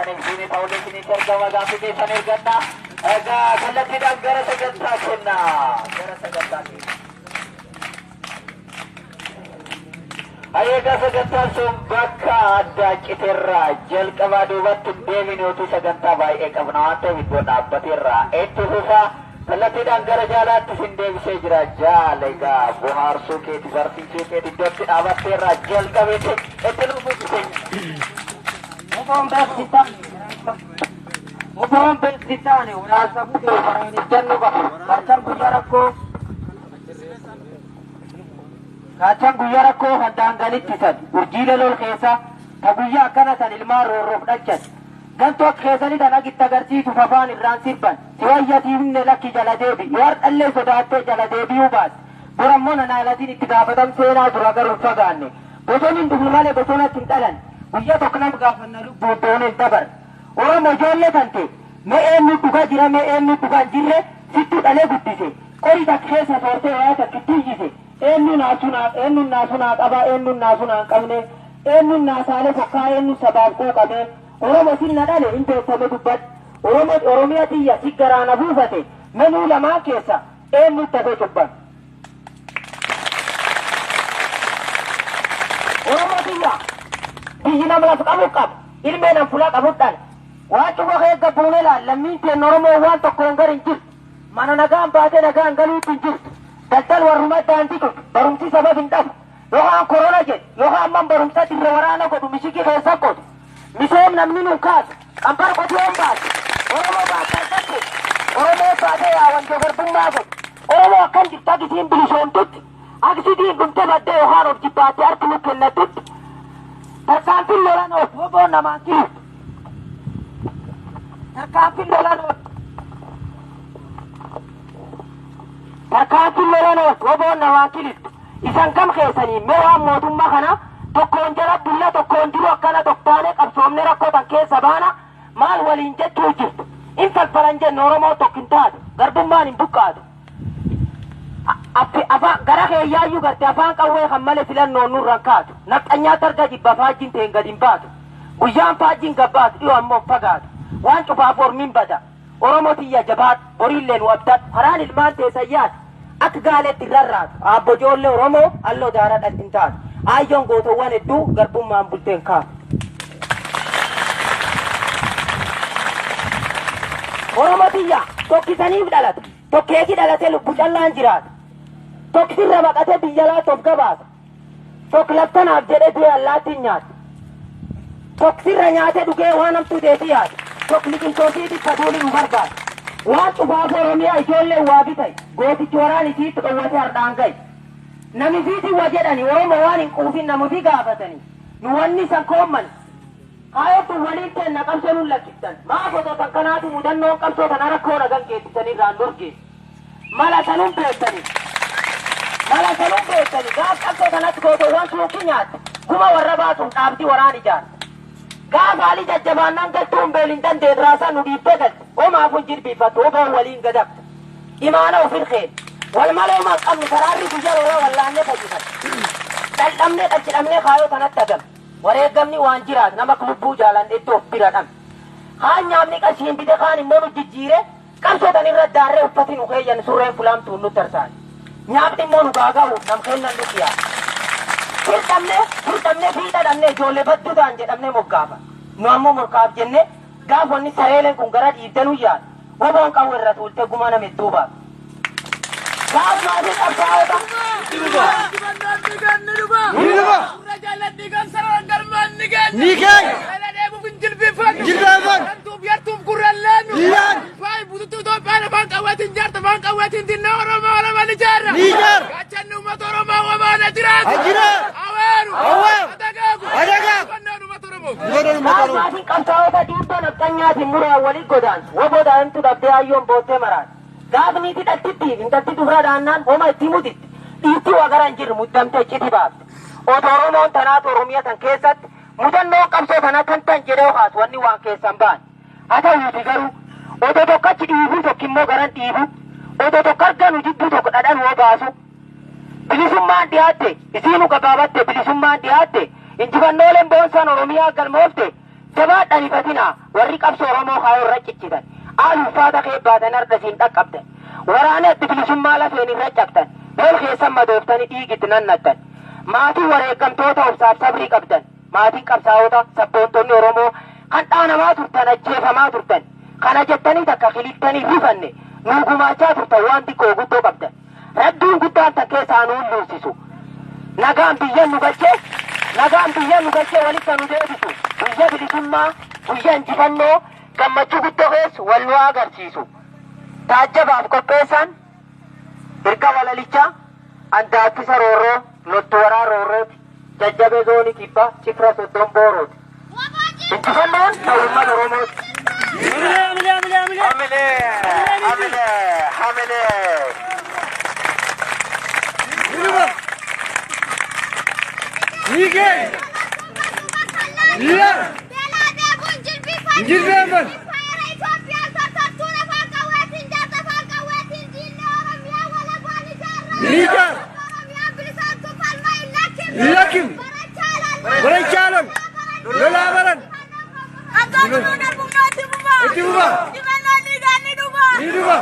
jirtaniif Diinii Faawundeeshiniitti argama gaaffii keessan erganna. Egaa kallattiidhaan gara sagantaa kennaa. Gara sagantaa kenna. Egaa sagantaan sun bakka addaa citeerraa jalqabaa duubatti deebinuutu sagantaa baay'ee qabna waan ta'eef iddoo dhaabbateerraa itti fufaa. Kallattiidhaan gara jaalaatti isin deebisee jira. Jaala egaa bohaarsuu keeti barsiisuu keeti iddootti dhaabatteerraa jalqabeeti itti nuuf. Oboon beeksitaane waraansa butee waraan ejjannu qabu. Kaachan guyyaa rakkoo Kaachan guyyaa rakkoo kan daanganittisan urjiilee lol keessa ta guyyaa akkana tan ilmaan roorroof dhalchan. Gantuu akka keessanii tan agitti agarsiisuuf afaan irraan sirban. Si wayyatiifne lakki jala deebi. Yoo hardhallee sodaattee jala deebi'uu baatte. Borammoo nanaalatiin itti gaafatam seenaa dura garuu hin fagaanne. Bosonni hin dhufnu malee bosonatti hin dhalan. Guyyaa tokko nama gaafanna lubbuun dooneen dabar. Oromoo ijoollee tante mee eenyu dhugaa jira mee eenyu dhugaa hin jirre sittuu dhalee guddise. Qorii takka keessa soortee waa takka itti iyyise. Eenyu naasuu naa qabaa eenyu naasuu naa hin qabne eenyu naasaalee fokkaa eenyu sabaaf quuqame. Oromoo sinna dhale hin beektame dubbadhu. Oromoo Oromiyaa tiyya si garaana buufate menuu lamaan keessa eenyu dafee cubban. Oromoo tiyya biyyi nama lafa qabu qaba ilmee nam fulaa qabu dhala. Waan cufa keessa buune laal lammiin teen Oromoo waan tokkoon gar hin jirtu. Mana nagaan baatee nagaan galuutti hin jirtu. Daldal warruma daandii cufu barumsi sabab hin dhabu. Yookaan korona jedhu yookaan man barumsa dirra waraana godhu mishikii keessa qotu. Misoom namni nu kaasu qambar qotiyoon baasu. Oromoo baatu argattu. Oromoo baatee yaa wantoo garbummaa godhu. Oromoo akkan jirtu akkisiin bilisoomtutti akkisitiin dhumte baddee yookaan of jibbaattee harki nu kennatutti. Tarkaanfiin lolaan ooltu woboon namaan kiiftu. Tarkaanfiin lolaan ooltu. Tarkaanfiin lolaan ooltu woboon namaan kiliftu. Isan kam keessanii mee waan mootummaa kana tokkoon jala bulla tokkoon jiru akkana tokkaanee qabsoomne rakkoo tan keessa baana maal waliin jechuu jirtu. In falfalan jenne Oromoo tokko hin taatu garbummaan hin buqqaatu. Gara keeyyaayyuu garte afaan qawwee kan malee filannoon nurra kaatu. Nafxanyaatti arga jibba faajjiin ta'een gad hin baatu. Guyyaan faajjiin gabbaatu dhiyoo ammoo fagaatu. Waan cufaaf ormiin bada. Oromoo tiyya jabaadhu horiillee nu abdadhu karaan ilmaan teessan yaadu. Akka gaaleetti hin rarraatu. Abbo ijoollee Oromoo halloo daaraa dhalti hin taatu. Aayyoon gootowwan hedduu garbummaan bulteen kaatu. Oromoo tiyya tokkisaniif dhalata. Tokkeeki dhalatee lubbu callaan jiraata. Tokkisirra baqatee biyya laatti of gabaasa. Tokko laftanaaf jedhee du'e allaattiin nyaata. Tokkisirra nyaatee dhugee waan hamtuu teetii yaada. Tokko liqimsoosiitiif faduulii nu barbaada. Waan cufaaf Oromiyaa ijoolleen waa bitai. Gootichi waraan isiitti dhowwatee hardhaan gahe. Nami fiitiin wa jedhani Oromoo waan hin quufin namufi gaafatani. Nu wanni isan koomman. Kaayottu waliin teenna qabsoo nun lakkiftan. Maaf otoo tan kanaatu mudannoon qabsoo tana rakkoo nagan geessisan irraan dorgeessu. Mala sanun beektani. Mala sanun beektani. Gaaf qabsoo tanatti gootowwan suuqii nyaatte. Guma warra baasuun dhaabdi waraan ijaarte. Gaaf haalli jajjabaannaan galtuun beelin dandeen raasaa nu dhiibbee galte. Homaaf hin jilbiifattu oboon waliin gadabte. Imaana of hirkeen. Wal malee homaa hin qabnu karaarri guyyaa lolaa wallaannee fayyifan. Dhaldhamnee dhalchidhamnee kaayoo tanatti hagam. Wareegamni waan jiraatu nama lubbuu jaalan iddoo of bira dhabne. Kaan nyaamni qarshiin bite kaan immoo nu jijjiire qabsoo tan irra daarree uffati nu keeyyan surreen fulaamtuun nu tarsaane. Nyaapni immoo nu gaaga'uuf nam kennan nu dhiyaate. Firdhamnee firdhamnee fiixa dhabnee ijoollee badduu ta'an jedhamnee moggaafa. Nu ammoo morkaaf jennee gaaf wanni sareeleen kun gara dhiibde nu yaadu. Woboon qawwe irra tuultee guma nama hedduu baatu. Gaaf maatii qabsaa'ota. Ni keenya. Jilbeeffan. Ni ijaara. Ajira. Aweeru. Adagaagu. Gaaf maatiin qabsaa'ota dhiibbaa nafxanyaatiin muraan walii godaantu. Woboo daa'imtu dhabdee hayyoon boottee maraatu. Gaaf niiti dhaltittiif intalti dubra dhaannaan homa itti mutitti. Dhiirti waa gara hin jirre muddamtee citi baafte. Otoo Oromoon tanaatu Oromiyaa tan keessatti mudannoon qabsoo tana kan tan jedhee haasu wanni waan keessan ba'an. Haa ta'uuti garuu otoo tokkachi dhiibuu tokko immoo garan dhiibu otoo tokko arganu jibbuu tokko dhadhan hoo baasu. Bilisummaan dhiyaatte isiinu gabaabatte bilisummaan dhiyaatte injifannooleen boonsaan Oromiyaa galmoofte Jabaadhaan ifatinaa warri qabsoo Oromoo kaayoo irra ciccitan. Haal ulfaata kee baatan harka siin dhaqqabdan. Waraana itti bilisummaa lafeen irra cabtan. Lol keessan madooftanii dhiigitti nannattan. Maatii wareeggamtoota obsaaf sabrii qabdan. Maatiin qabsaa'ota sabboontonni Oromoo kan dhaanamaa turtan ajjeefamaa turtan. Kana jettanii takka kilittanii rifanne nuu gumaachaa turtan waan xiqqoo guddoo qabdan. Rabbiin guddaan takkee isaanuu luusisu. Nagaan biyya nu galchee nagaan biyya nu galchee walitti nu deebisu. Guyyaa bilisummaa, guyyaa injifannoo, gammachuu guddoo keessa wal nu agarsiisu. Taajjabaaf qopheessaan erga walalichaa andaattisa roorroo lottu waraa roorrooti. Jajjabee zoonii kibbaa cifra soddon boorooti. Injifannoon ta'u uummata Oromooti. Hamilee, hamilee, hamilee. Ni keenya. Yaa. Jilbeenfan. Ni ijaara. Lakkin. Barachaalam. Lolaa baran. Itti fufa. Ni dhufa.